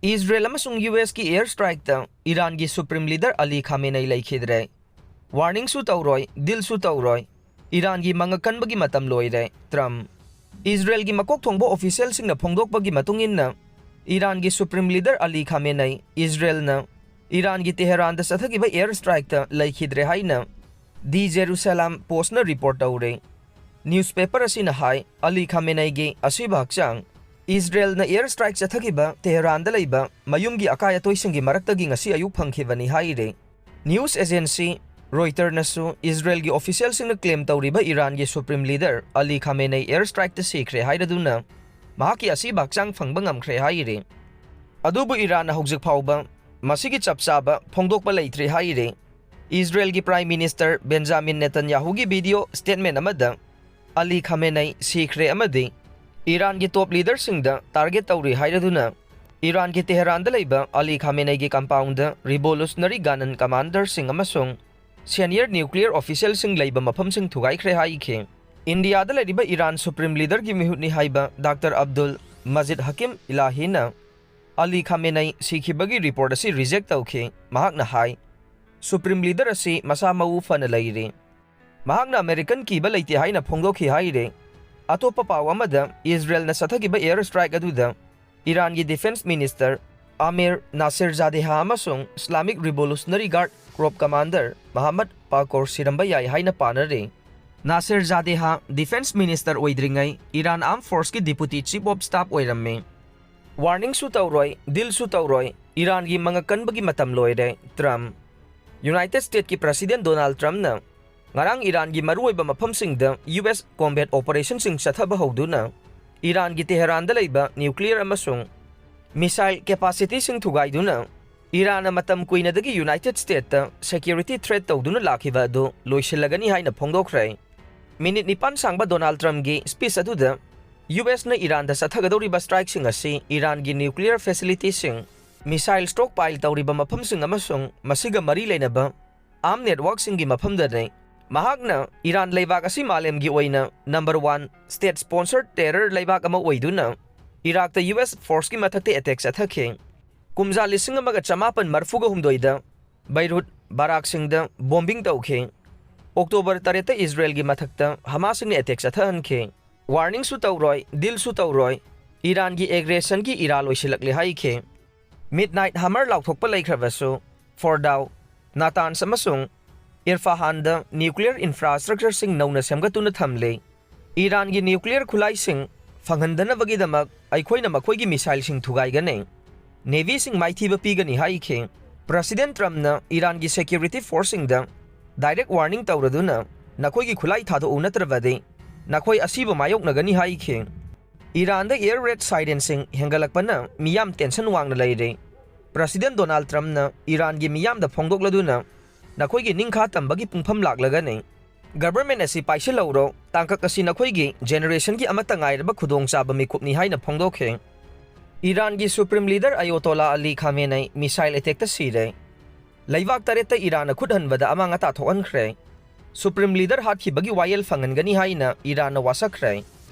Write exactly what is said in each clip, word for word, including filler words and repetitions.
Israel ꯑꯃꯁꯨꯡ U ꯑꯦꯁꯀꯤ air strikeꯇ ꯏꯔꯥꯟꯒꯤ Supreme Leader ꯑꯂꯤ ꯈꯥꯃꯦꯅꯩ ꯂꯩꯈꯤꯗ꯭ꯔꯦ꯫ Warningꯁꯨ ꯇꯧꯔꯣꯏ, dealꯁꯨ ꯇꯧꯔꯣꯏ꯫ ꯏꯔꯥꯟꯒꯤ ꯃꯉꯛ ꯀꯟꯕꯒꯤ ꯃꯇꯝ ꯂꯣꯏꯔꯦ, ꯇ꯭ꯔꯝꯞ꯫ ꯏꯖꯔꯦꯜꯒꯤ ꯃꯀꯣꯛ ꯊꯣꯡꯕ officialꯁꯤꯡꯅ ꯐꯣꯡꯗꯣꯛꯄꯒꯤ ꯃꯇꯨꯡ ꯏꯟꯅ, ꯏꯔꯥꯟꯒꯤ Supreme Leader ꯑꯂꯤ ꯈꯥꯃꯦꯅꯩ ꯏꯖꯔꯦꯜꯅ ꯏꯔꯥꯟꯒꯤ ꯇꯦꯍꯔꯥꯟꯗ ꯆꯠꯊꯈꯤꯕ air strikeꯇ ꯂꯩꯈꯤꯗ꯭ꯔꯦ ꯍꯥꯏꯅ The Jerusalem Postꯅ report ꯇꯧꯔꯦ꯫ Newspaper ꯑꯁꯤꯅ ꯍꯥꯏ, ꯑꯂꯤ ꯈꯥꯃꯦꯅꯩꯒꯤ ꯑꯁꯤꯕ ꯍꯛꯆꯥꯡ ꯏꯖꯔꯦꯜꯅ air strike ꯆꯠꯊꯈꯤꯕ ꯇꯦꯍꯔꯥꯟꯗ ꯂꯩꯕ ꯃꯌꯨꯝꯒꯤ ꯑꯀꯥꯏ ꯑꯇꯣꯏꯁꯤꯡꯒꯤ ꯃꯔꯛꯇꯒꯤ ꯉꯁꯤ ꯑꯌꯨꯛ ꯐꯪꯈꯤꯕꯅꯤ ꯍꯥꯏꯔꯦ꯫ News agency Reutersꯅꯁꯨ ꯏꯖꯔꯦꯜꯒꯤ officialꯁꯤꯡꯅ claim ꯇꯧꯔꯤꯕ ꯏꯔꯥꯟꯒꯤ Supreme Leader ꯑꯂꯤ ꯈꯥꯃꯦꯅꯩ air strikeꯇ ꯁꯤꯈ꯭ꯔꯦ ꯍꯥꯏꯔꯗꯨꯅ ꯃꯍꯥꯛꯀꯤ ꯑꯁꯤꯕ ꯍꯛꯆꯥꯡ ꯐꯪꯕ ꯉꯝꯈ꯭ꯔꯦ ꯍꯥꯏꯔꯦ꯫ ꯑꯗꯨꯕꯨ ꯏꯔꯥꯟꯅ ꯍꯧꯖꯤꯛ ꯐꯥꯎꯕ ꯃꯁꯤꯒꯤ ꯆꯞ ꯆꯥꯕ ꯐꯣꯡꯗꯣꯛꯄ ꯂꯩꯇ꯭ꯔꯤ ꯍꯥꯏꯔꯦ꯫ ꯏꯖꯔꯦꯜꯒꯤ Prime Minister Benjamin ꯅꯦꯇꯟꯌꯥꯍꯨꯒꯤ video statement ꯑꯃꯗ ꯑꯂꯤ ꯈꯥꯃꯦꯅꯩ ꯁꯤꯈ꯭ꯔꯦ ꯑꯃꯗꯤ ꯏꯔꯥꯟꯒꯤ top leaderꯁꯤꯡꯗ target ꯇꯧꯔꯤ ꯍꯥꯏꯔꯗꯨꯅ ꯏꯔꯥꯟꯒꯤ ꯇꯦꯍꯔꯥꯟꯗ ꯂꯩꯕ ꯑꯂꯤ ꯈꯥꯃꯦꯅꯩꯒꯤ compoundꯗ revolutionary gunner commanderꯁꯤꯡ ꯑꯃꯁꯨꯡ senior nuclear officialꯁꯤꯡ ꯂꯩꯕ ꯃꯐꯝꯁꯤꯡ ꯊꯨꯒꯥꯏꯈ꯭ꯔꯦ ꯍꯥꯏꯈꯤ꯫ ꯏꯟꯗꯤꯌꯥꯗ ꯂꯩꯔꯤꯕ ꯏꯔꯥꯟ Supreme Leaderꯒꯤ ꯃꯤꯍꯨꯠꯅꯤ ꯍꯥꯏꯕ ꯗꯥꯛꯇꯔ ꯑꯕꯗꯨꯜ ꯃꯖꯤꯗ ꯍꯀꯤꯝ ꯏꯂꯥꯍꯤꯅ ꯑꯂꯤ ꯈꯥꯃꯦꯅꯩ ꯁꯤꯈꯤꯕꯒꯤ report ꯑꯁꯤ reject ꯇꯧꯈꯤ꯫ ꯃꯍꯥꯛꯅ ꯍꯥꯏ, Supreme Leader ꯑꯁꯤ ꯃꯁꯥ ꯃꯎ ꯐꯅ ꯂꯩꯔꯤ꯫ ꯃꯍꯥꯛꯅ American ꯀꯤꯕ ꯂꯩꯇꯦ ꯍꯥꯏꯅ ꯐꯣꯡꯗꯣꯛꯈꯤ ꯍꯥꯏꯔꯦ꯫ ꯑꯇꯣꯞꯄ ꯄꯥꯎ ꯑꯃꯗ, ꯏꯖꯔꯦꯜꯅ ꯆꯠꯊꯈꯤꯕ air strike ꯑꯗꯨꯗ ꯏꯔꯥꯟꯒꯤ Defense Minister ꯑꯃꯤꯔ ꯅꯥꯁꯤꯔ ꯖꯥꯗꯦꯍꯥ ꯑꯃꯁꯨꯡ Islamic Revolutionary Guard Corps commander ꯃꯍꯝꯃꯗ ꯄꯥꯀꯣꯔ ꯁꯤꯔꯝꯕ ꯌꯥꯏ ꯍꯥꯏꯅ ꯄꯥꯅꯔꯤ꯫ ꯅꯥꯁꯤꯔ ꯖꯥꯗꯦꯍꯥ Defense Minister ꯑꯣꯏꯗ꯭ꯔꯤꯉꯩ ꯏꯔꯥꯟ Armed Forceꯀꯤ Deputy Chief of Staff ꯑꯣꯏꯔꯝꯃꯤ꯫ Warningꯁꯨ ꯇꯧꯔꯣꯏ, dealꯁꯨ ꯇꯧꯔꯣꯏ, ꯏꯔꯥꯟꯒꯤ ꯃꯉꯛ ꯀꯟꯕꯒꯤ ꯃꯇꯝ ꯂꯣꯏꯔꯦ, ꯇ꯭ꯔꯝꯞ꯫ United Statesꯀꯤ President Donald Trumpꯅ ꯉꯔꯥꯡ ꯏꯔꯥꯟꯒꯤ ꯃꯔꯨꯑꯣꯏꯕ ꯃꯐꯝꯁꯤꯡꯗ U S combat operationꯁꯤꯡ ꯆꯠꯊꯕ ꯍꯧꯗꯨꯅ ꯏꯔꯥꯟꯒꯤ ꯇꯦꯍꯔꯥꯟꯗ ꯂꯩꯕ nuclear ꯑꯃꯁꯨꯡ missile capacityꯁꯤꯡ ꯊꯨꯒꯥꯏꯗꯨꯅ ꯏꯔꯥꯟꯅ ꯃꯇꯝ ꯀꯨꯏꯅꯗꯒꯤ United Statesꯇ security threat ꯇꯧꯗꯨꯅ ꯂꯥꯛꯈꯤꯕ ꯑꯗꯨ ꯂꯣꯏꯁꯤꯜꯂꯒꯅꯤ ꯍꯥꯏꯅ ꯐꯣꯡꯗꯣꯛꯈ꯭ꯔꯦ꯫ Minute ꯅꯤꯄꯥꯟ ꯁꯥꯡꯕ Donald Trumpꯀꯤ speech ꯑꯗꯨꯗ U Sꯅ ꯏꯔꯥꯟꯗ ꯆꯠꯊꯒꯗꯧꯔꯤꯕ strikeꯁꯤꯡ ꯑꯁꯤ ꯏꯔꯥꯟꯒꯤ nuclear facilityꯁꯤꯡ, missile stockpile ꯇꯧꯔꯤꯕ ꯃꯐꯝꯁꯤꯡ ꯑꯃꯁꯨꯡ ꯃꯁꯤꯒ ꯃꯔꯤ ꯂꯩꯅꯕ arm networkꯁꯤꯡꯒꯤ ꯃꯐꯝꯗꯅꯤ꯫ ꯃꯍꯥꯛꯅ ꯏꯔꯥꯟ ꯂꯩꯕꯥꯛ ꯑꯁꯤ ꯃꯥꯂꯦꯝꯒꯤ ꯑꯣꯏꯅ number one state sponsored terror ꯂꯩꯕꯥꯛ ꯑꯃ ꯑꯣꯏꯗꯨꯅ ꯏꯔꯥꯛꯇ U S forceꯀꯤ ꯃꯊꯛꯇ attack ꯆꯠꯊꯈꯤ꯫ ꯀꯨꯝꯖꯥ ꯂꯤꯁꯤꯡ ꯑꯃꯒ ꯆꯃꯥꯄꯟ ꯃꯔꯤꯐꯨꯒ ꯍꯨꯝꯗꯣꯏꯗ ꯕꯩꯔꯨꯠ ꯕꯥꯔꯥꯛꯁꯤꯡꯗ ꯕꯣꯝꯕꯤꯡ ꯇꯧꯈꯤ꯫ ꯑꯣꯛꯇꯣꯕꯔ ꯇꯔꯦꯠꯇ ꯏꯖꯔꯦꯜꯒꯤ ꯃꯊꯛꯇ ꯍꯃꯥꯁꯁꯤꯡꯅ ꯑꯦꯇꯦꯛ ꯆꯠꯊꯍꯟꯈꯤ꯫ ꯋꯥꯔꯅꯤꯡꯁꯨ ꯇꯧꯔꯣꯏ, ꯗꯤꯜꯁꯨ ꯇꯧꯔꯣꯏ, ꯏꯔꯥꯟꯒꯤ ꯑꯦꯒ꯭ꯔꯦꯁꯟꯒꯤ ꯏꯔꯥ ꯂꯣꯏꯁꯤꯜꯂꯛꯂꯦ ꯍꯥꯏꯈꯤ꯫ ꯃꯤꯗꯅꯥꯏꯠ ꯍꯃꯔ ꯂꯥꯎꯊꯣꯛꯄ ꯂꯩꯈ꯭ꯔꯕꯁꯨ, ꯐꯣꯔꯗꯥꯎ, ꯅꯥꯇꯥꯟꯁ ꯑꯃꯁꯨꯡ ꯏꯔꯐꯥꯍꯥꯟꯗ ꯅ꯭ꯌꯨꯀ꯭ꯂꯤꯌꯔ ꯏꯟꯐ꯭ꯔꯥꯁ꯭ꯇ꯭ꯔꯛꯆꯔꯁꯤꯡ ꯅꯧꯅ ꯁꯦꯝꯒꯠꯇꯨꯅ ꯊꯝꯂꯤ꯫ ꯏꯔꯥꯟꯒꯤ ꯅ꯭ꯌꯨꯀ꯭ꯂꯤꯌꯔ ꯈꯨꯠꯂꯥꯏꯁꯤꯡ ꯐꯪꯍꯟꯗꯅꯕꯒꯤꯗꯃꯛ ꯑꯩꯈꯣꯏꯅ ꯃꯈꯣꯏꯒꯤ ꯃꯤꯁꯥꯏꯜꯁꯤꯡ ꯊꯨꯒꯥꯏꯒꯅꯤ꯫ ꯅꯦꯚꯤꯁꯤꯡ ꯃꯥꯏꯊꯤꯕ ꯄꯤꯒꯅꯤ ꯍꯥꯏꯈꯤ꯫ ꯄ꯭ꯔꯁꯤꯗꯦꯟ ꯇ꯭ꯔꯝꯞꯅ ꯏꯔꯥꯟꯒꯤ ꯁꯦꯀ꯭ꯌꯨꯔꯤꯇꯤ ꯐꯣꯔꯁꯁꯤꯡꯗ ꯗꯥꯏꯔꯦꯛ ꯋꯥꯔꯅꯤꯡ ꯇꯧꯔꯗꯨꯅ, "ꯅꯈꯣꯏꯒꯤ ꯈꯨꯠꯂꯥꯏ ꯊꯥꯗꯣꯛꯎ, ꯅꯠꯇ꯭ꯔꯕꯗꯤ ꯅꯈꯣꯏ ꯑꯁꯤꯕ ꯃꯥꯌꯣꯛꯅꯒꯅꯤ" ꯍꯥꯏꯈꯤ꯫ ꯏꯔꯥꯟꯗ ꯑꯦꯌꯔ ꯔꯦꯗ ꯁꯥꯏꯔꯦꯟꯁꯤꯡ ꯍꯦꯟꯒꯠꯂꯛꯄꯅ ꯃꯤꯌꯥꯝ ꯇꯦꯟꯁꯟ ꯋꯥꯡꯅ ꯂꯩꯔꯦ꯫ ꯄ꯭ꯔꯁꯤꯗꯦꯟ ꯗꯣꯅꯥꯜꯗ ꯇ꯭ꯔꯝꯞꯅ ꯏꯔꯥꯟꯒꯤ ꯃꯤꯌꯥꯝꯗ ꯐꯣꯡꯗꯣꯛꯂꯗꯨꯅ, "ꯅꯈꯣꯏꯒꯤ ꯅꯤꯡꯈꯥ ꯇꯝꯕꯒꯤ ꯄꯨꯡꯐꯝ ꯂꯥꯛꯂꯒꯅꯤ꯫ ꯒꯚꯔꯟꯃꯦꯟꯠ ꯑꯁꯤ ꯄꯥꯏꯁꯤꯜꯍꯧꯔꯣ, ꯇꯥꯡꯀꯛ ꯑꯁꯤ ꯅꯈꯣꯏꯒꯤ ꯖꯦꯅꯦꯔꯦꯁꯟꯒꯤ ꯑꯃꯠꯇ ꯉꯥꯏꯔꯕ ꯈꯨꯗꯣꯡꯆꯥꯕ ꯃꯤꯀꯨꯞꯅꯤ" ꯍꯥꯏꯅ ꯐꯣꯡꯗꯣꯛꯈꯤ꯫ ꯏꯔꯥꯟꯒꯤ ꯁꯨꯄ꯭ꯔꯤꯝ ꯂꯤꯗꯔ ꯑꯌꯣꯇꯣꯂꯥ ꯑꯂꯤ ꯈꯥꯃꯦꯅꯩ ꯃꯤꯁꯥꯏꯜ ꯑꯦꯇꯦꯛꯇ ꯁꯤꯔꯦ꯫ ꯂꯩꯕꯥꯛ ꯇꯔꯦꯠꯇ ꯏꯔꯥꯟꯅ ꯈꯨꯠ ꯍꯟꯕꯗ ꯑꯃꯥꯡ ꯑꯇꯥ ꯊꯣꯛꯍꯟꯈ꯭ꯔꯦ꯫ ꯁꯨꯄ꯭ꯔꯤꯝ ꯂꯤꯗꯔ ꯍꯥꯠꯈꯤꯕꯒꯤ ꯋꯥꯌꯦꯜ ꯐꯪꯍꯟꯒꯅꯤ ꯍꯥꯏꯅ ꯏꯔꯥꯟꯅ ꯋꯥꯁꯛꯈ꯭ꯔꯦ꯫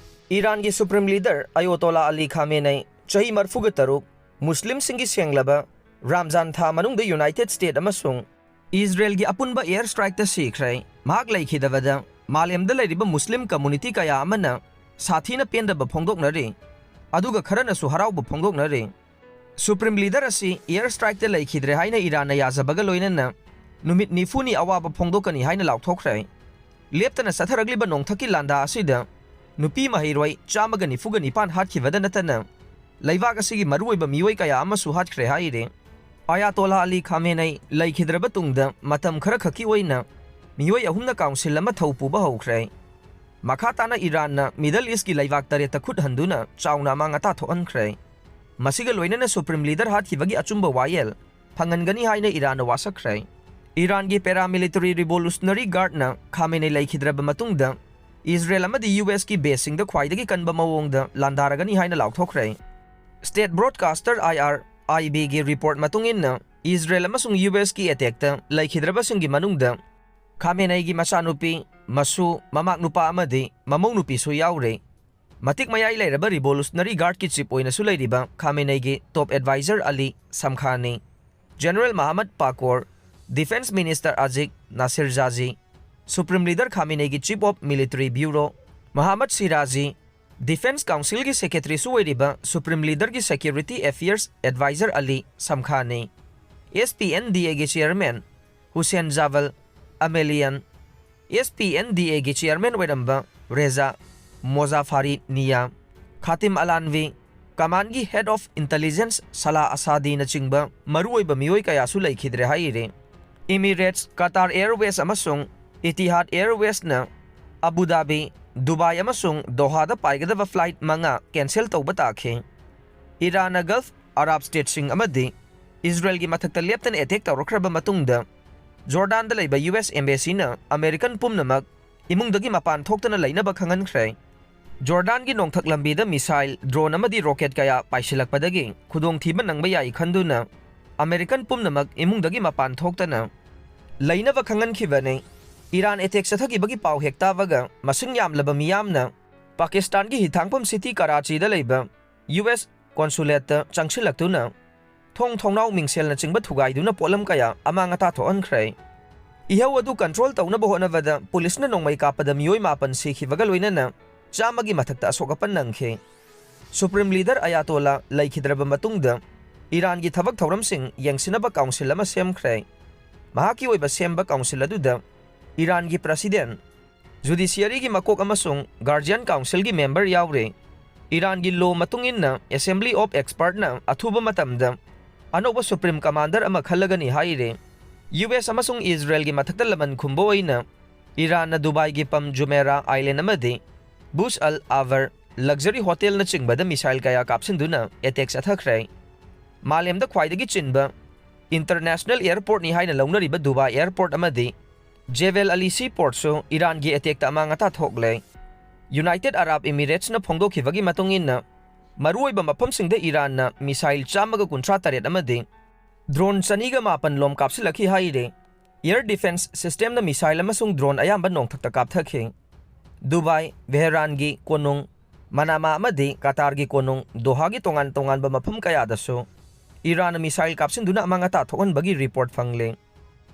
ꯏꯔꯥꯟꯒꯤ ꯁꯨꯄ꯭ꯔꯤꯝ ꯂꯤꯗꯔ ꯑꯌꯣꯇꯣꯂꯥ ꯑꯂꯤ ꯈꯥꯃꯦꯅꯩ, ꯆꯍꯤ ꯃꯔꯤꯐꯨꯒ ꯇꯔꯨꯛ, ꯃꯨꯁꯂꯤꯝꯁꯤꯡꯒꯤ ꯁꯦꯡꯂꯕ ꯔꯥꯝꯖꯥꯟ ꯊꯥ ꯃꯅꯨꯡꯗ ꯌꯨꯅꯥꯏꯇꯦꯗ ꯁ꯭ꯇꯦꯠ ꯑꯃꯁꯨꯡ ꯏꯖꯔꯦꯜꯒꯤ ꯑꯄꯨꯟꯕ ꯑꯦꯌꯔ ꯁ꯭ꯇ꯭ꯔꯥꯏꯛꯇ ꯁꯤꯈ꯭ꯔꯦ꯫ ꯃꯍꯥꯛ ꯂꯩꯈꯤꯗꯕꯗ ꯃꯥꯂꯦꯝꯗ ꯂꯩꯔꯤꯕ ꯃꯨꯁꯂꯤꯝ ꯀꯝꯃꯨꯅꯤꯇꯤ ꯀꯌꯥ ꯑꯃꯅ ꯁꯥꯊꯤꯅ ꯄꯦꯟꯗꯕ ꯐꯣꯡꯗꯣꯛꯅꯔꯤ, ꯑꯗꯨꯒ ꯈꯔꯅꯁꯨ ꯍꯔꯥꯎꯕ ꯐꯣꯡꯗꯣꯛꯅꯔꯤ꯫ ꯁꯨꯄ꯭ꯔꯤꯝ ꯂꯤꯗꯔ ꯑꯁꯤ ꯑꯦꯌꯔ ꯁ꯭ꯇ꯭ꯔꯥꯏꯛꯇ ꯂꯩꯈꯤꯗ꯭ꯔꯦ ꯍꯥꯏꯅ ꯏꯔꯥꯟꯅ ꯌꯥꯖꯕꯒ ꯂꯣꯏꯅꯅ ꯅꯨꯃꯤꯠ ꯅꯤꯐꯨꯅꯤ ꯑꯋꯥꯕ ꯐꯣꯡꯗꯣꯛꯀꯅꯤ ꯍꯥꯏꯅ ꯂꯥꯎꯊꯣꯛꯈ꯭ꯔꯦ꯫ ꯂꯦꯞꯇꯅ ꯆꯠꯊꯔꯛꯂꯤꯕ ꯅꯣꯡꯊꯛꯀꯤ ꯂꯥꯟꯗꯥ ꯑꯁꯤꯗ ꯅꯨꯄꯤ ꯃꯍꯩꯔꯣꯏ ꯆꯥꯝꯃꯒ ꯅꯤꯐꯨꯒ ꯅꯤꯄꯥꯟ ꯍꯥꯠꯈꯤꯕꯗ ꯅꯠꯇꯅ ꯂꯩꯕꯥꯛ ꯑꯁꯤꯒꯤ ꯃꯔꯨꯑꯣꯏꯕ ꯃꯤꯑꯣꯏ ꯀꯌꯥ ꯑꯃꯁꯨ ꯍꯥꯠꯈ꯭ꯔꯦ ꯍꯥꯏꯔꯤ꯫ ꯑꯌꯥꯇꯣꯂꯥ ꯑꯂꯤ ꯈꯥꯃꯦꯅꯩ ꯂꯩꯈꯤꯗ꯭ꯔꯕ ꯇꯨꯡꯗ ꯃꯇꯝ ꯈꯔꯈꯛꯀꯤ ꯑꯣꯏꯅ ꯃꯤꯑꯣꯏ ꯑꯍꯨꯝꯅ ꯀꯥꯎꯟꯁꯤꯜ ꯑꯃ ꯊꯧ ꯄꯨꯕ ꯍꯧꯈ꯭ꯔꯦ꯫ ꯃꯈꯥ ꯇꯥꯅ ꯏꯔꯥꯟꯅ ꯃꯤꯗꯜ ꯏꯁꯀꯤ ꯂꯩꯕꯥꯛ ꯇꯔꯦꯠꯇ ꯈꯨꯠ ꯍꯟꯗꯨꯅ ꯆꯥꯎꯅ ꯑꯃꯥꯡ ꯑꯇꯥ ꯊꯣꯛꯍꯟꯈ꯭ꯔꯦ꯫ ꯃꯁꯤꯒ ꯂꯣꯏꯅꯅ ꯁꯨꯄ꯭ꯔꯤꯝ ꯂꯤꯗꯔ ꯍꯥꯠꯈꯤꯕꯒꯤ ꯑꯆꯨꯝꯕ ꯋꯥꯌꯦꯜ ꯐꯪꯍꯟꯒꯅꯤ ꯍꯥꯏꯅ ꯏꯔꯥꯟꯅ ꯋꯥꯁꯛꯈ꯭ꯔꯦ꯫ ꯏꯔꯥꯟꯒꯤ ꯄꯦꯔꯥꯃꯤꯂꯤꯇꯔꯤ ꯔꯤꯚꯣꯂꯨꯁꯅꯔꯤ ꯒꯥꯔꯗꯅ ꯈꯥꯃꯦꯅꯩ ꯂꯩꯈꯤꯗ꯭ꯔꯕ ꯃꯇꯨꯡꯗ ꯏꯖꯔꯦꯜ ꯑꯃꯗꯤ ꯌꯨ ꯑꯦꯁꯀꯤ ꯕꯦꯁꯁꯤꯡꯗ ꯈ꯭ꯋꯥꯏꯗꯒꯤ ꯀꯟꯕ ꯃꯑꯣꯡꯗ ꯂꯥꯟꯗꯥꯔꯒꯅꯤ ꯍꯥꯏꯅ ꯂꯥꯎꯊꯣꯛꯈ꯭ꯔꯦ꯫ ꯁ꯭ꯇꯦꯠ ꯕ꯭ꯔꯣꯗꯀꯥꯁꯇꯔ ꯑꯥꯏ ꯑꯥꯔ ꯑꯥꯏ ꯕꯤꯒꯤ ꯔꯤꯄꯣꯔꯠ ꯃꯇꯨꯡ ꯏꯟꯅ, ꯏꯖꯔꯦꯜ ꯑꯃꯁꯨꯡ ꯌꯨ ꯑꯦꯁꯀꯤ ꯑꯦꯇꯦꯛꯇ ꯂꯩꯈꯤꯗ꯭ꯔꯕꯁꯤꯡꯒꯤ ꯃꯅꯨꯡꯗ ꯈꯥꯃꯦꯅꯩꯒꯤ ꯃꯆꯥꯅꯨꯄꯤ, ꯃꯁꯨ, ꯃꯃꯥꯛ ꯅꯨꯄꯥ ꯑꯃꯗꯤ ꯃꯃꯧ ꯅꯨꯄꯤꯁꯨ ꯌꯥꯎꯔꯦ꯫ ꯃꯇꯤꯛ ꯃꯌꯥꯏ ꯂꯩꯔꯕ Revolutionary Guardꯀꯤ chief ꯑꯣꯏꯅꯁꯨ ꯂꯩꯔꯤꯕ ꯈꯥꯃꯦꯅꯩꯒꯤ top advisor Ali ꯁꯝꯈꯥꯅꯤ꯫ General ꯃꯍꯃꯗ ꯄꯥꯀꯣꯔ, Defence Minister ꯑꯖꯤꯛ Nasir ꯖꯥꯖꯤ, Supreme Leader ꯈꯥꯃꯦꯅꯩꯒꯤ Chief of Military Bureau ꯃꯍꯃꯗ ꯁꯤꯔꯥꯖꯤ, Defence Councilꯒꯤ Secretaryꯁꯨ ꯑꯣꯏꯔꯤꯕ Supreme Leaderꯒꯤ Security Affairs Advisor ꯑꯂꯤ ꯁꯝꯈꯥꯅꯤ꯫ SPNDAꯒꯤ Chairman ꯍꯨꯁꯦꯟ ꯖꯥꯕꯜ ꯑꯃꯦꯂꯤꯌꯟ, SPNDAꯒꯤ Chairman ꯑꯣꯏꯔꯝꯕ ꯔꯦꯖꯥ ꯃꯣꯖꯥꯐꯥꯔꯤ ꯅꯤꯌꯥ, ꯈꯥꯇꯤꯝ ꯑꯂꯥꯟꯋꯤ, commandꯒꯤ Head of Intelligence ꯁꯂꯥ ꯑꯁꯥꯗꯤꯅꯆꯤꯡꯕ ꯃꯔꯨꯑꯣꯏꯕ ꯃꯤꯑꯣꯏ ꯀꯌꯥꯁꯨ ꯂꯩꯈꯤꯗ꯭ꯔꯦ ꯍꯥꯏꯔꯤ꯫ Emirates, Qatar Airways ꯑꯃꯁꯨꯡ Etihad Airwaysꯅ ꯑꯕꯨ ꯙꯥꯕꯤ, ꯗꯨꯕꯥꯏ ꯑꯃꯁꯨꯡ ꯗꯣꯍꯥꯗ ꯄꯥꯏꯒꯗꯕ flight ꯃꯉꯥ cancel ꯇꯧꯕ ꯇꯥꯈꯤ꯫ ꯏꯔꯥꯟꯅ Gulf Arab stateꯁꯤꯡ ꯑꯃꯗꯤ ꯏꯖꯔꯦꯜꯒꯤ ꯃꯊꯛꯇ ꯂꯦꯞꯇꯅ attack ꯇꯧꯔꯛꯈ꯭ꯔꯕ ꯃꯇꯨꯡꯗ, ꯖꯣꯔꯗꯥꯟꯗ ꯂꯩꯕ US Embassyꯅ American ꯄꯨꯝꯅꯃꯛ ꯏꯃꯨꯡꯗꯒꯤ ꯃꯄꯥꯟ ꯊꯣꯛꯇꯅ ꯂꯩꯅꯕ ꯈꯪꯍꯟꯈ꯭ꯔꯦ꯫ ꯖꯣꯔꯗꯥꯟꯒꯤ ꯅꯣꯡꯊꯛ ꯂꯝꯕꯤꯗ missile, drone ꯑꯃꯗꯤ rocket ꯀꯌꯥ ꯄꯥꯏꯁꯤꯜꯂꯛꯄꯗꯒꯤ ꯈꯨꯗꯣꯡꯊꯤꯕ ꯅꯪꯕ ꯌꯥꯏ ꯈꯟꯗꯨꯅ American ꯄꯨꯝꯅꯃꯛ ꯏꯃꯨꯡꯗꯒꯤ ꯃꯄꯥꯟ ꯊꯣꯛꯇꯅ ꯂꯩꯅꯕ ꯈꯪꯍꯟꯈꯤꯕꯅꯤ꯫ ꯏꯔꯥꯟ attack ꯆꯠꯊꯈꯤꯕꯒꯤ ꯄꯥꯎ ꯍꯦꯛ ꯇꯥꯕꯒ ꯃꯁꯤꯡ ꯌꯥꯝꯂꯕ ꯃꯤꯌꯥꯝꯅ ꯄꯥꯀꯤꯁꯇꯥꯟꯒꯤ ꯍꯤꯊꯥꯡꯐꯝ city ꯀꯔꯥꯆꯤꯗ ꯂꯩꯕ US consulateꯇ ꯆꯪꯁꯤꯜꯂꯛꯇꯨꯅ ꯊꯣꯡ ꯊꯣꯡꯅꯥꯎ ꯃꯤꯡꯁꯦꯜꯅꯆꯤꯡꯕ ꯊꯨꯒꯥꯏꯗꯨꯅ ꯄꯣꯠꯂꯝ ꯀꯌꯥ ꯑꯃꯥꯡ ꯑꯇꯥ ꯊꯣꯛꯍꯟꯈ꯭ꯔꯦ꯫ ꯏꯍꯧ ꯑꯗꯨ control ꯇꯧꯅꯕ ꯍꯣꯠꯅꯕꯗ ꯄꯨꯂꯤꯁꯅ ꯅꯣꯡꯃꯩ ꯀꯥꯞꯄꯗ ꯃꯤꯑꯣꯏ ꯃꯥꯄꯟ ꯁꯤꯈꯤꯕꯒ ꯂꯣꯏꯅꯅ ꯆꯥꯝꯃꯒꯤ ꯃꯊꯛꯇ ꯑꯁꯣꯛ ꯑꯄꯟ ꯅꯪꯈꯤ꯫ Supreme Leader ꯑꯌꯥꯇꯣꯂꯥ ꯂꯩꯈꯤꯗ꯭ꯔꯕ ꯃꯇꯨꯡꯗ ꯏꯔꯥꯟꯒꯤ ꯊꯕꯛ ꯊꯧꯔꯝꯁꯤꯡ ꯌꯦꯡꯁꯤꯟꯅꯕ council ꯑꯃ ꯁꯦꯝꯈ꯭ꯔꯦ꯫ ꯃꯍꯥꯛꯀꯤ ꯑꯣꯏꯕ ꯁꯦꯝꯕ council ꯑꯗꯨꯗ ꯏꯔꯥꯟꯒꯤ President, Judiciaryꯒꯤ ꯃꯀꯣꯛ ꯑꯃꯁꯨꯡ Guardian Councilꯒꯤ member ꯌꯥꯎꯔꯦ꯫ ꯏꯔꯥꯟꯒꯤ law ꯃꯇꯨꯡ ꯏꯟꯅ Assembly of Expertꯅ ꯑꯊꯨꯕ ꯃꯇꯝꯗ ꯑꯅꯧꯕ Supreme Commander ꯑꯃ ꯈꯜꯂꯒꯅꯤ ꯍꯥꯏꯔꯦ꯫ US ꯑꯃꯁꯨꯡ ꯏꯖꯔꯦꯜꯒꯤ ꯃꯊꯛꯇ ꯂꯃꯟ ꯈꯨꯝꯕ ꯑꯣꯏꯅ ꯏꯔꯥꯟꯅ ꯗꯨꯕꯥꯏꯒꯤ Palm Jumeirah Island ꯑꯃꯗꯤ Burj Al Arab luxury hotelꯅꯆꯤꯡꯕꯗ missile ꯀꯌꯥ ꯀꯥꯞꯁꯤꯟꯗꯨꯅ attack ꯆꯠꯊꯈ꯭ꯔꯦ꯫ ꯃꯥꯂꯦꯝꯗ ꯈ꯭ꯋꯥꯏꯗꯒꯤ ꯆꯤꯟꯕ international airportꯅꯤ ꯍꯥꯏꯅ ꯂꯧꯅꯔꯤꯕ ꯗꯨꯕꯥꯏ airport ꯑꯃꯗꯤ Jebel Ali seaportꯁꯨ ꯏꯔꯥꯟꯒꯤ attackꯇ ꯑꯃꯥꯡ ꯑꯇꯥ ꯊꯣꯛꯂꯦ꯫ United Arab Emiratesꯅ ꯐꯣꯡꯗꯣꯛꯈꯤꯕꯒꯤ ꯃꯇꯨꯡ ꯏꯟꯅ, ꯃꯔꯨꯑꯣꯏꯕ ꯃꯐꯝꯁꯤꯡꯗ ꯏꯔꯥꯟꯅ missile ꯆꯥꯝꯃꯒ ꯀꯨꯟꯊ꯭ꯔꯥ ꯇꯔꯦꯠ ꯑꯃꯗꯤ drone ꯆꯅꯤꯒ ꯃꯥꯄꯟ ꯂꯣꯝ ꯀꯥꯞꯁꯤꯜꯂꯛꯈꯤ ꯍꯥꯏꯔꯤ꯫ Air defence systemꯅ missile ꯑꯃꯁꯨꯡ drone ꯑꯌꯥꯝꯕ ꯅꯣꯡꯊꯛꯇ ꯀꯥꯞꯊꯈꯤ꯫ ꯗꯨꯕꯥꯏ, ꯚꯦꯍꯔꯥꯟꯒꯤ ꯀꯣꯅꯨꯡ, ꯃꯅꯥꯃꯥ ꯑꯃꯗꯤ ꯀꯇꯥꯔꯒꯤ ꯀꯣꯅꯨꯡ ꯗꯣꯍꯥꯒꯤ ꯇꯣꯉꯥꯟ ꯇꯣꯉꯥꯟꯕ ꯃꯐꯝ ꯀꯌꯥꯗꯁꯨ ꯏꯔꯥꯟꯅ missile ꯀꯥꯞꯁꯤꯟꯗꯨꯅ ꯑꯃꯥꯡ ꯑꯇꯥ ꯊꯣꯛꯍꯟꯕꯒꯤ report ꯐꯪꯂꯦ꯫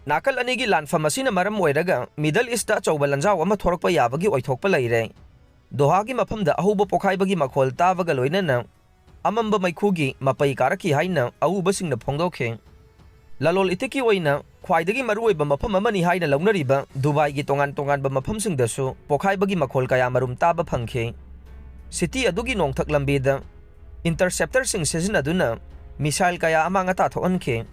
ꯅꯥꯀꯜ ꯑꯅꯤꯒꯤ ꯂꯥꯟꯐꯝ ꯑꯁꯤꯅ ꯃꯔꯝ ꯑꯣꯏꯔꯒ Middle Eastꯇ ꯑꯆꯧꯕ ꯂꯥꯟꯖꯥꯎ ꯑꯃ ꯊꯣꯔꯛꯄ ꯌꯥꯕꯒꯤ ꯑꯣꯏꯊꯣꯛꯄ ꯂꯩꯔꯦ꯫ ꯗꯣꯍꯥꯒꯤ ꯃꯐꯝꯗ ꯑꯍꯧꯕ ꯄꯣꯈꯥꯏꯕꯒꯤ ꯃꯈꯣꯜ ꯇꯥꯕꯒ ꯂꯣꯏꯅꯅ ꯑꯃꯝꯕ ꯃꯩꯈꯨꯒꯤ ꯃꯄꯩ ꯀꯥꯔꯛꯈꯤ ꯍꯥꯏꯅ ꯑꯎꯕꯁꯤꯡꯅ ꯐꯣꯡꯗꯣꯛꯈꯤ꯫ ꯂꯂꯣꯜ ꯏꯇꯤꯛꯀꯤ ꯑꯣꯏꯅ ꯈ꯭ꯋꯥꯏꯗꯒꯤ ꯃꯔꯨꯑꯣꯏꯕ ꯃꯐꯝ ꯑꯃꯅꯤ ꯍꯥꯏꯅ ꯂꯧꯅꯔꯤꯕ ꯗꯨꯕꯥꯏꯒꯤ ꯇꯣꯉꯥꯟ ꯇꯣꯉꯥꯟꯕ ꯃꯐꯝꯁꯤꯡꯗꯁꯨ ꯄꯣꯈꯥꯏꯕꯒꯤ ꯃꯈꯣꯜ ꯀꯌꯥ ꯃꯔꯨꯝ ꯇꯥꯕ ꯐꯪꯈꯤ꯫ City ꯑꯗꯨꯒꯤ ꯅꯣꯡꯊꯛ ꯂꯝꯕꯤꯗ interceptorꯁꯤꯡ ꯁꯤꯖꯤꯟꯅꯗꯨꯅ missile ꯀꯌꯥ ꯑꯃꯥꯡ ꯑꯇꯥ ꯊꯣꯛꯍꯟꯈꯤ꯫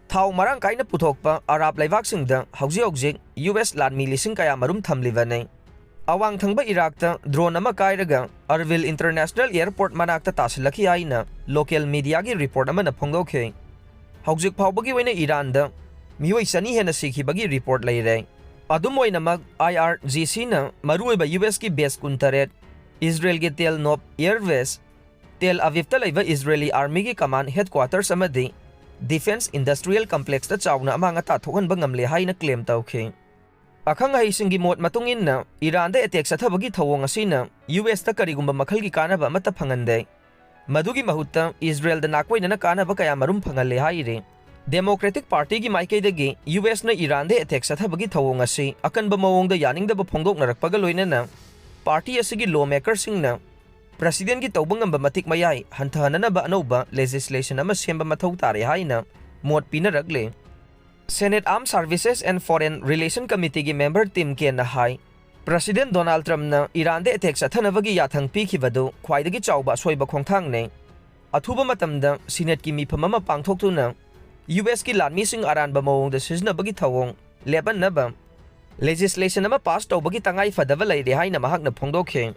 ꯊꯥꯎ ꯃꯔꯥꯡ ꯀꯥꯏꯅ ꯄꯨꯊꯣꯛꯄ ꯑꯔꯥꯕ ꯂꯩꯕꯥꯛꯁꯤꯡꯗ ꯍꯧꯖꯤꯛ ꯍꯧꯖꯤꯛ U S ꯂꯥꯟꯃꯤ ꯂꯤꯁꯤꯡ ꯀꯌꯥ ꯃꯔꯨꯝ ꯊꯝꯂꯤꯕꯅꯤ꯫ ꯑꯋꯥꯡ ꯊꯪꯕ ꯏꯔꯥꯛꯇ drone ꯑꯃ ꯀꯥꯏꯔꯒ Erbil International Airport ꯃꯅꯥꯛꯇ ꯇꯥꯁꯤꯜꯂꯛꯈꯤ ꯍꯥꯏꯅ local mediaꯒꯤ report ꯑꯃꯅ ꯐꯣꯡꯗꯣꯛꯈꯤ꯫ ꯍꯧꯖꯤꯛ ꯐꯥꯎꯕꯒꯤ ꯑꯣꯏꯅ ꯏꯔꯥꯟꯗ ꯃꯤꯑꯣꯏ ꯆꯅꯤ ꯍꯦꯟꯅ ꯁꯤꯈꯤꯕꯒꯤ report ꯂꯩꯔꯦ꯫ ꯑꯗꯨꯝ ꯑꯣꯏꯅꯃꯛ, I R G Cꯅ ꯃꯔꯨꯑꯣꯏꯕ U S ꯀꯤ base ꯀꯨꯟꯇꯔꯦꯠ, ꯏꯖꯔꯦꯜꯒꯤ Tel Nof Air Base, ꯇꯦꯜ ꯑꯕꯤꯕꯇ ꯂꯩꯕ ꯏꯖꯔꯦꯂꯤ armyꯒꯤ command headquarters ꯑꯃꯗꯤ defence industrial complexꯇ ꯆꯥꯎꯅ ꯑꯃꯥꯡ ꯑꯇꯥ ꯊꯣꯛꯍꯟꯕ ꯉꯝꯂꯦ ꯍꯥꯏꯅ claim ꯇꯧꯈꯤ꯫ ꯑꯈꯪ ꯑꯍꯩꯁꯤꯡꯒꯤ ꯃꯣꯠ ꯃꯇꯨꯡ ꯏꯟꯅ, ꯏꯔꯥꯟꯗ attack ꯆꯠꯊꯕꯒꯤ ꯊꯧꯑꯣꯡ ꯑꯁꯤꯅ U Sꯇ ꯀꯔꯤꯒꯨꯝꯕ ꯃꯈꯜꯒꯤ ꯀꯥꯟꯅꯕ ꯑꯃꯠꯇ ꯐꯪꯍꯟꯗꯦ꯫ ꯃꯗꯨꯒꯤ ꯃꯍꯨꯠꯇ ꯏꯖꯔꯦꯜꯗ ꯅꯥꯀꯣꯏꯅꯅ ꯀꯥꯟꯅꯕ ꯀꯌꯥ ꯃꯔꯨꯝ ꯐꯪꯍꯜꯂꯦ ꯍꯥꯏꯔꯤ꯫ Democratic Partyꯒꯤ ꯃꯥꯏꯀꯩꯗꯒꯤ U Sꯅ ꯏꯔꯥꯟꯗ attack ꯆꯠꯊꯕꯒꯤ ꯊꯧꯑꯣꯡ ꯑꯁꯤ ꯑꯀꯟꯕ ꯃꯑꯣꯡꯗ ꯌꯥꯅꯤꯡꯗꯕ ꯐꯣꯡꯗꯣꯛꯅꯔꯛꯄꯒ ꯂꯣꯏꯅꯅ, party ꯑꯁꯤꯒꯤ lawmakerꯁꯤꯡꯅ presidentꯀꯤ ꯇꯧꯕ ꯉꯝꯕ ꯃꯇꯤꯛ ꯃꯌꯥꯏ ꯍꯟꯊꯍꯟꯅꯅꯕ ꯑꯅꯧꯕ legislation ꯑꯃ ꯁꯦꯝꯕ ꯃꯊꯧ ꯇꯥꯔꯦ ꯍꯥꯏꯅ ꯃꯣꯠ ꯄꯤꯅꯔꯛꯂꯦ꯫ Senate Armed Services and Foreign Relation Committeeꯒꯤ member Tim Kaineꯅ high, President Donald Trumpꯅ ꯏꯔꯥꯟꯗ attack ꯆꯠꯊꯅꯕꯒꯤ ꯌꯥꯊꯪ ꯄꯤꯈꯤꯕꯗꯨ ꯈ꯭ꯋꯥꯏꯗꯒꯤ ꯆꯥꯎꯕ ꯑꯁꯣꯏꯕ ꯈꯣꯡꯊꯥꯡꯅꯤ꯫ ꯑꯊꯨꯕ ꯃꯇꯝꯗ Senateꯀꯤ ꯃꯤꯐꯝ ꯑꯃ ꯄꯥꯡꯊꯣꯛꯇꯨꯅ U Sꯀꯤ ꯂꯥꯟꯃꯤꯁꯤꯡ ꯑꯔꯥꯟꯕ ꯃꯑꯣꯡꯗ ꯁꯤꯖꯤꯟꯅꯕꯒꯤ ꯊꯧꯑꯣꯡ ꯂꯦꯞꯍꯟꯅꯕ legislation ꯑꯃ pass ꯇꯧꯕꯒꯤ ꯇꯉꯥꯏ ꯐꯗꯕ ꯂꯩꯔꯦ ꯍꯥꯏꯅ ꯃꯍꯥꯛꯅ ꯐꯣꯡꯗꯣꯛꯈꯤ꯫